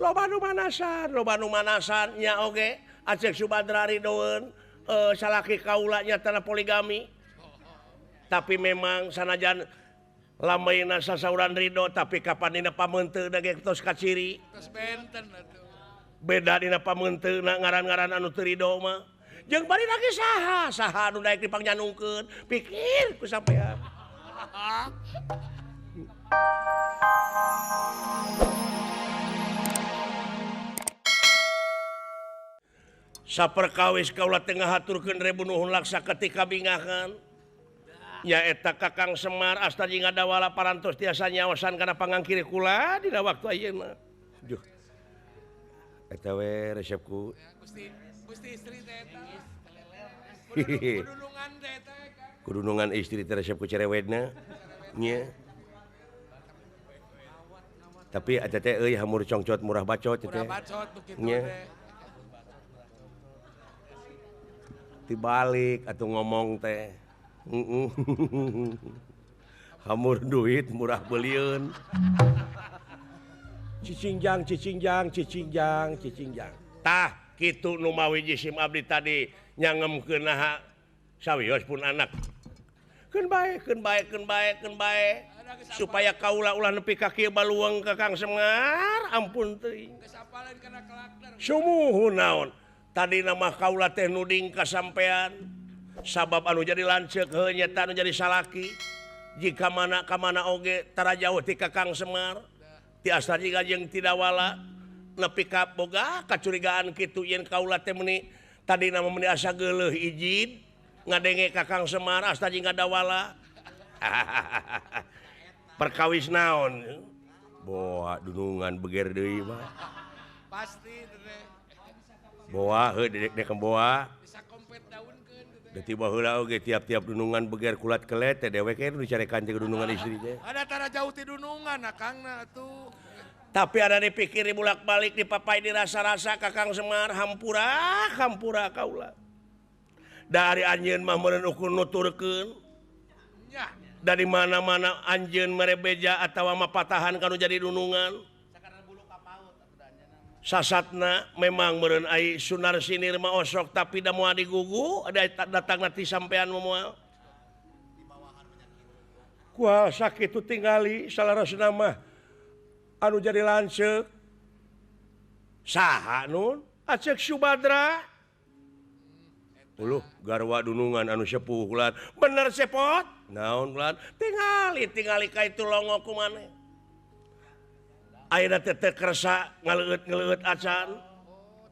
Loba nu manasan, loba nu manasan nya oge Acek Subadra ridoeun salaki kaula nya tanah poligami. Tapi memang sanajan lamaina sasauran ridho tapi kapan dina pameunteuna ge tos kaciri. Tos benten atuh. Beda dina pameunteuna ngaran-ngaran anu teu ridho mah. Jeung bari lagi saha, saha anu daek dipangnyanungkeun, pikir ku sampean. Saperkawis kaula teh ngahaturkeun rebu nuhun laksa ketika bingahan. Nyaeta Kakang Semar asta jeung ngadawala parantos tiasa nyaosan kana pangangkiri kula dina waktu ayeuna. Duh. Eta we resepku. Gusti, Gusti istri teh eta. Kudunungan teh eta. Kudunungan istri teh resep ku cerewetna. Nya. Tapi eta teh euy hamur congcot murah bacot teh. Murah bacot begitu teh. Dibalik atuh ngomong teh. Hamur duit murah belieun. Cicingjang cicingjang cicingjang cicingjang. Tah kitu nu mawi jisim abdi tadi nyangemkeun naha sawios pun anak. Keun bae keun bae keun bae keun bae supaya kaula ulah nepi ka kieu baluang ka Kang Semar ampun teuing. Sumuhun naon tadi nama kaula teh nuding ka sampean. Sabab anu jadi lanceuk heuh nyata anu jadi salaki jika mana ka mana oge tara jauh ti Kakang Semar tiasa jiga jeung Tidawala nepi ka boga kacurigaan kitu yen kaula teh meuni tadina mah meuni asa geuleuh ijid ngadenge Kakang Semar asta jeung Ngadawala. Perkawis naon boa dunungan beger deui mah pasti teh boa heuh dedek boa bisa kompet daun. Tiba heula oge tiap-tiap dunungan beger kulat kelet teh dewek nu dicarekan teh dunungan istri teh. Ada tara jauh ti dunungan akangna atuh. Tapi ada dipikir dibulak-balik dipapai dirasa-rasa Kakang Semar hampura hampura kaula. Dari anjeun mah meureun ukur nuturkeun. Dari mana-mana anjeun mere beja atawa mapatahan kanu jadi dunungan. Sasatna memang meureun ai Sunar Sinir mah osok tapi da moal digugu ada datang nanti sampean moal. Kuah sakitu tingali salarasna mah anu jadi lanceuk. Saha nun? Acek Subadra. Uluh garwa dunungan anu sepuh ulan. Bener sepot? Naon ulan? Tingali tingali ka itu longo ku maneh. Ayeuna teh teu kersa ngaleueut-ngaleueut acan.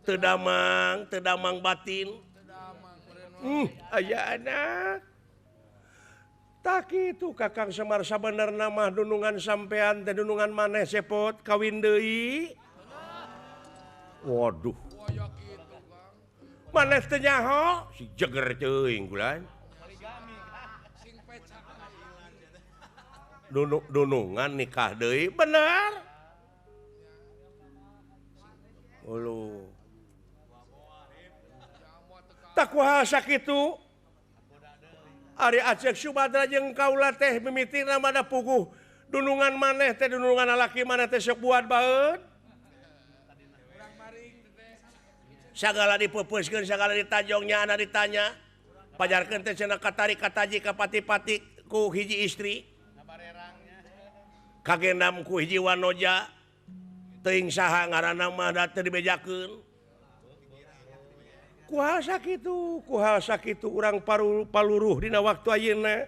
Teu damang batin. Aya anak. Tah kitu Kakang Semar sabenerna mah dunungan sampean teh dunungan maneh sepot kawin deui. Waduh. Maneh teh nyaho si jeger teuing kulan. Dunungan nikah deui bener. Ulu. Tak kuasa sakitu. Ari Acek Subadra jeung kaula teh mimitina mah da puguh dunungan maneh teh dunungan lalaki maneh teh sok buat baeud. Sagala dipeupeuskeun sagala ditajongnya ana ditanya. Pajarkeun teh cenah katarik kataji ka pati-pati ku hiji istri. Kagendam ku hiji wanoja. Teuing saha ngaranna mah da teu dibejakeun. Kuhal sakitu urang paluruh dina waktu ayeuna.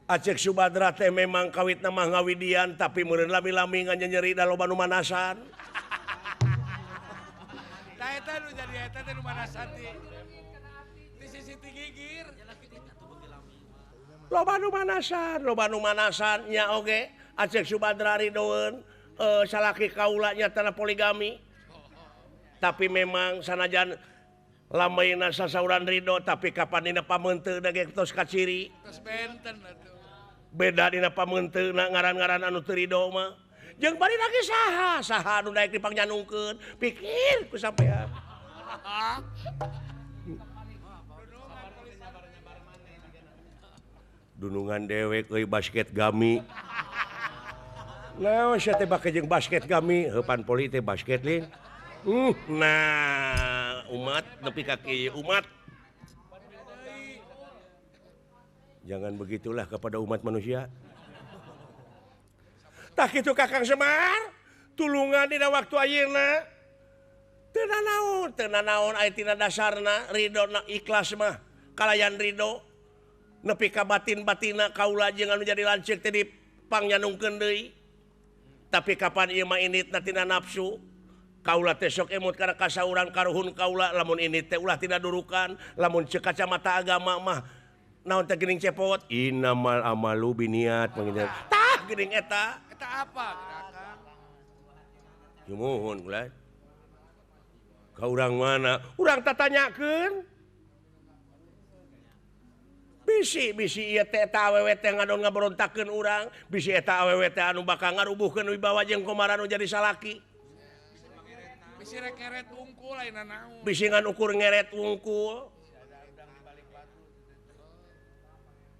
Acek Subadra teh memang kawitna mah ngawidian tapi meureun lami-lami nganyeri da loba nu manasan. Tah eta nu jadi eta teh nu manasan ti sisi ti gigir. Loba nu manasan nya oge Acek Subadra ridoeun salaki kaula nya tanah poligami. Tapi memang sanajan lamaina sasauran ridho tapi kapan dina pameunteuna ge tos kaciri. Tos benten atuh. Beda dina pameunteuna ngaran-ngaran anu teu ridho mah. Jeung bari lagi saha, saha anu daek dipangnyanungkeun, pikir ku sampean. Dunungan dewek euy basket gami. Nah, sia teh bake jeung basket kami, heupan poli teh basket lin. Nah, umat nepi ka kieu umat. Jangan begitulah kepada umat manusia. Tah kitu Kakang Semar, tulungan dina waktu ayeuna. Teu nanaon, teu nanaon aya tina dasarna ridho na ikhlas mah kalayan ridho. Nepi ka batin-batina kaula jeung anu jadi lanceuk teh dipangnyandungkeun deui. Tapi kapan ieu mah inditna tina nafsu? Kaula teh sok emut kana kasauran karuhun kaula lamun indit teh ulah tina durukan, lamun ceuk kacamata agama mah naon teh geuning cepot innamal amalu biniat panginten. Tah geuning eta. Eta apa Kakang? Jumuhun kula. Ka urang mana? Urang tatanyakeun. Bisi-bisi ieu teh eta awewe teh ngadon ngaberontakeun urang, bisi eta awewe teh anu bakal ngarubuhkeun wibawa jeung komara nu jadi salaki. Bisi rek ngeret wungkul lain naon. Bisi ngan ukur ngeret wungkul.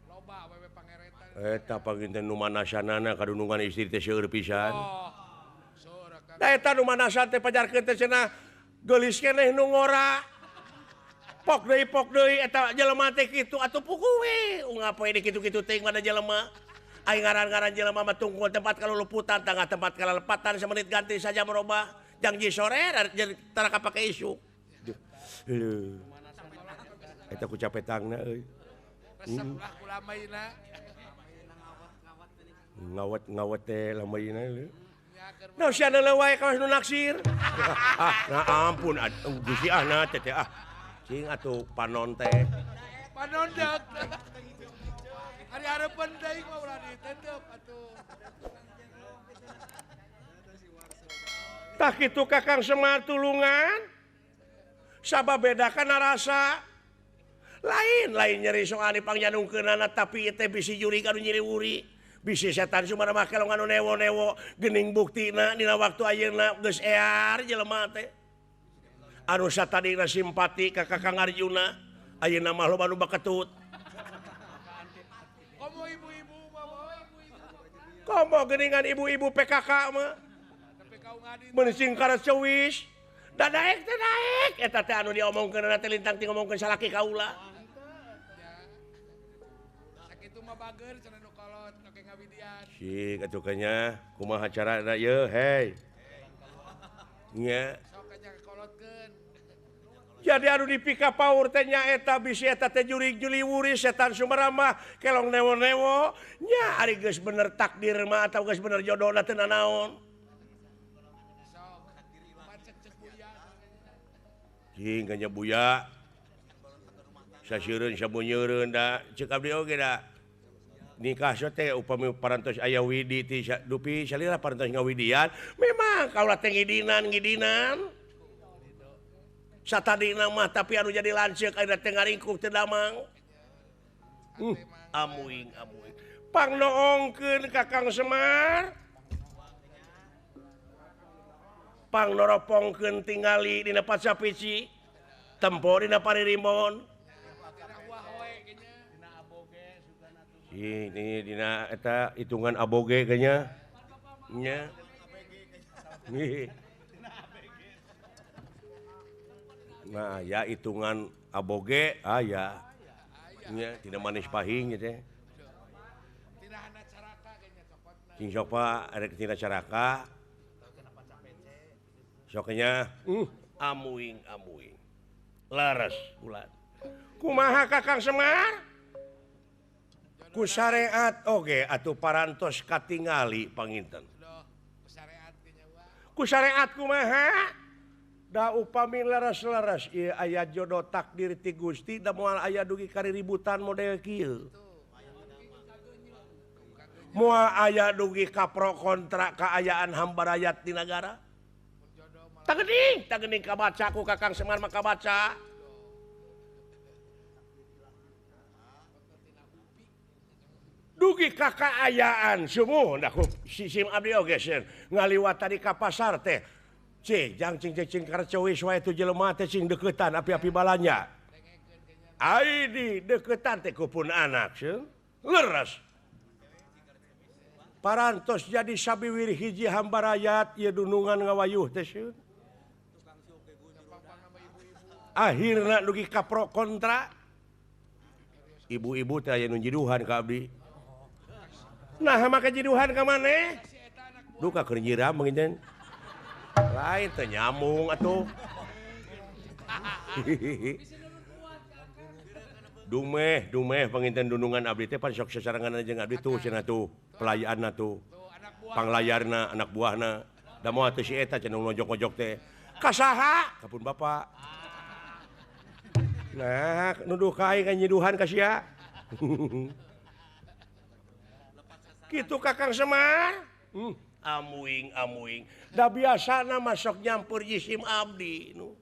Loba awewe pangeretan. Eta panginten nu manasanana kadunungan istri teh seueur pisan. Oh. Seueur Kang. Da eta nu manasan teh pajarkeun teh cenah geulis keneh nu ngora. Pok deui eta jelema teh kitu atuh puguh we. Unggal poe di kitu-kitu teuing mana jelema. Ai ngaran-ngaran jelema mah tungkul tempat kaluluputan, tangga tempat kalalepatan semenit ganti saja merubah. Jangji sore tara kapake isuk. Leuh. Eta ku capetangna euy. Resep lah ku lamaina. Ngawet-ngawet teh lamaina leuh. Nah sia leuleuh wae kawas nu naksir. Ah, nah ampun aduh Gusti ah na teh ah. Cing atuh panon teh. Panon deuk. Ari hareupeun deui mah ulah ditentep atuh. Tah kitu Kakang Semar tulungan. Sabab beda kana rasa. Lain-lain nyeri soal dipangnyanungkeunana tapi ieu teh bisi jurig anu nyeri wuri. Bisi setan sumara mah kelong anu newo-newo geuning buktina dina waktu ayeuna geus ear jelema teh. Anu satadina simpati ka Kakang Arjuna ayeuna mah loba nu baketut. Komo ibu-ibu mah ibu-ibu. Komo geuningan ibu-ibu PKK mah. Meun sing karacewis. Da daek teh daek eta teh anu diomongkeunana teh lintang ti ngomongkeun salaki kaula. Sakitu mah bager cenah nu kolot oke ngawidian. Sik atuh nya kumaha carana ieu hei. Nya. Sok aja kolotkeun. Jadi anu dipika paur teh nyaeta bisi eta teh jurig juliwuri setan sumaramah kelong newo-newo nya ari geus bener takdir mah atau geus bener jodona teu nanaon. Cing kanya buya sasieureun sabunyeureun da ceuk abdi oge da nikah teh upami parantos aya widi ti dupi salira parantos ngawidian memang kaula teh ngidinan satadina mah tapi anu jadi lanceuk ayeuna teh ngaringkuk teu damang. Amuing amuing pangnoongkeun Kakang Semar pangnoropongkeun tingali dina pacapici tempo dina paririmbon ini dina eta hitungan aboge kayaknya nya. Nah ya hitungan aboge aya nya tidak manis pahing gitu. Cing sok Pak arek tina caraka soknya amuing amuing laras ulat kumaha Kakang Semar ku syariat oge atuh parantos katingali panginten ku syariat kumaha da upami laras-laras ieu aya jodoh takdir ti Gusti da moal aya dugi kariributan model kieu moal aya dugi ka pro kontra kaayaan hamba rakyat di nagara. Tagening kabaca ku Kakang Semar mah kabaca. Dugi kakaayaan sumuhun da ku sisim abdi oge sieun ngaliwat tadi ka pasar teh. Cing jang cing cing karcewis wae tu jelema teh cing deukeutan api-api balanja. Ai di deukeutan teh ku pun anak sieun. Leres. Parantos jadi sabiwir hiji hambarayat ieu dunungan ngawayuh teh sieun. Akhirna dugi ka pro kontra. Ibu-ibu teh aya nu nyiduhan ka abdi. Nah make nyiduhan ka maneh? Duka keur nyiram mungkin. Lain teh nyambung atuh. Dumeh, dumeh panginten dunungan abdi teh pan sok sasarengan jeung abdi tuh cenah tuh. Pelayaanna tuh, panglayarna, anak buahna. Da moal teh si eta cenah nojok-nojok teh. Ka saha? Ka pun bapak. Nah, nuduh ka aing nyiduhan ka sia. Kitu Kakang Semar. Amuing amuing. Da biasana mah sok nyampur jisim abdi nu.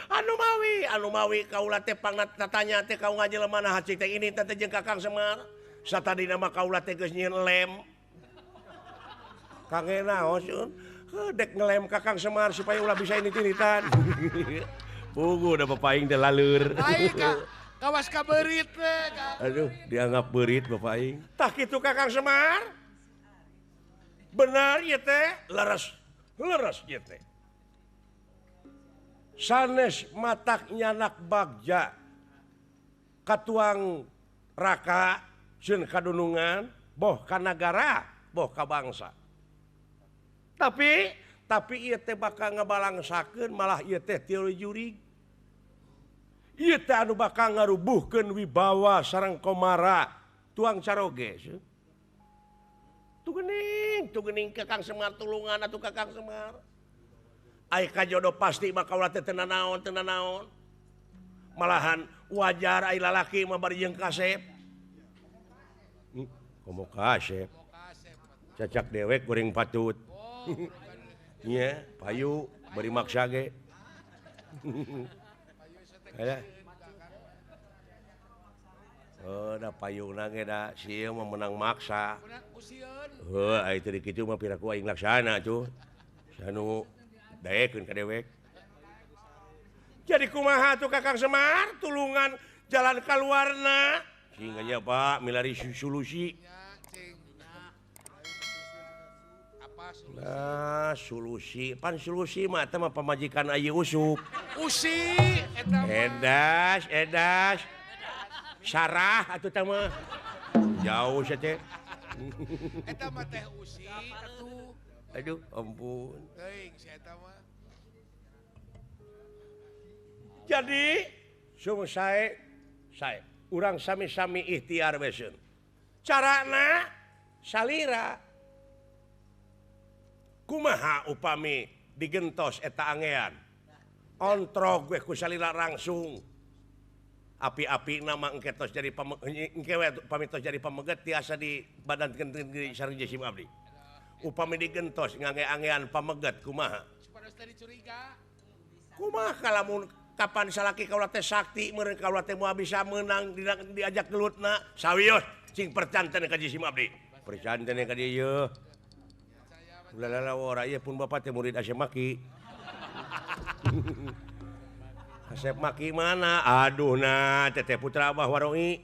Anu mawi kaula teh pangnatanya teh kau ngajelema naha cik teh ini teh jeung Kakang Semar. Satadina mah kaula teh geus nyieun lem. Kangge naon sieun? Heuh dek ngelem Kakang Semar supaya ulah bisa ini-tinitan. Puguh da bapak aing teh laleur. Aing kawas ka beurit we. Aduh, dianggap beurit bapak aing. Tah kitu Kakang Semar. Benar ieu teh, leres. Leres ieu teh. Sanes matak nyanak bagja katuang raka sieun kadunungan boh ka nagara boh ka bangsa. Tapi ieu teh bakal ngabalangsakeun malah ieu teh teori jurig. Ieu teh anu bakal ngarubuhkeun wibawa sareng komara tuang caroge. Tuh geuning Kakang Semar tulungan atuh Kakang Semar. Ai kajodo pasti mah kaula teh teu nanaon. Malahan wajar ai lalaki mah bari jeung kasep. Komo kasep. Cacak dewek goreng patut. Nya, payu bari maksa ge. Oh, da payungna ge da sieun mah menang maksa. Heuh, ai teu kitu mah piraku aing laksana tuh. Sanu daekeun ka dewek. Jadi kumaha tuh Kakang Semar tulungan jalan kaluarna. Singanya Pak milari solusi. Nah, solusi pan solusi mah eta mah pamajikan ayeuna usup. Usi eta mah. Edas, edas. Sarah atuh teh mah. Jauh sia teh. Eta mah teh usi atuh. Aduh, ampun. Teuing si eta mah. Jadi sung sae sae urang sami-sami ikhtiar we seun. Carana salira. Kumaha upami digentos eta angean. Ontrog we ku salira langsung. Api-api nama engke tos jadi engke we pami tos jadi pameget tiasa di badan genteng sareng jisim abdi. Upami digentos ngange-angean pameget kumaha? Supados teu dicuriga. Kumaha lamun kapan salaki kaula teh sakti meureun kaula teh moal bisa meunang diajak gelutna sawios cing percanten ka jisim abdi. Percanten ka dieu yeuh. Ulah ora ieu pun bapak teh murid Asep Maki. Asep Maki mana? Aduh nah teteh putra Abah Waroi.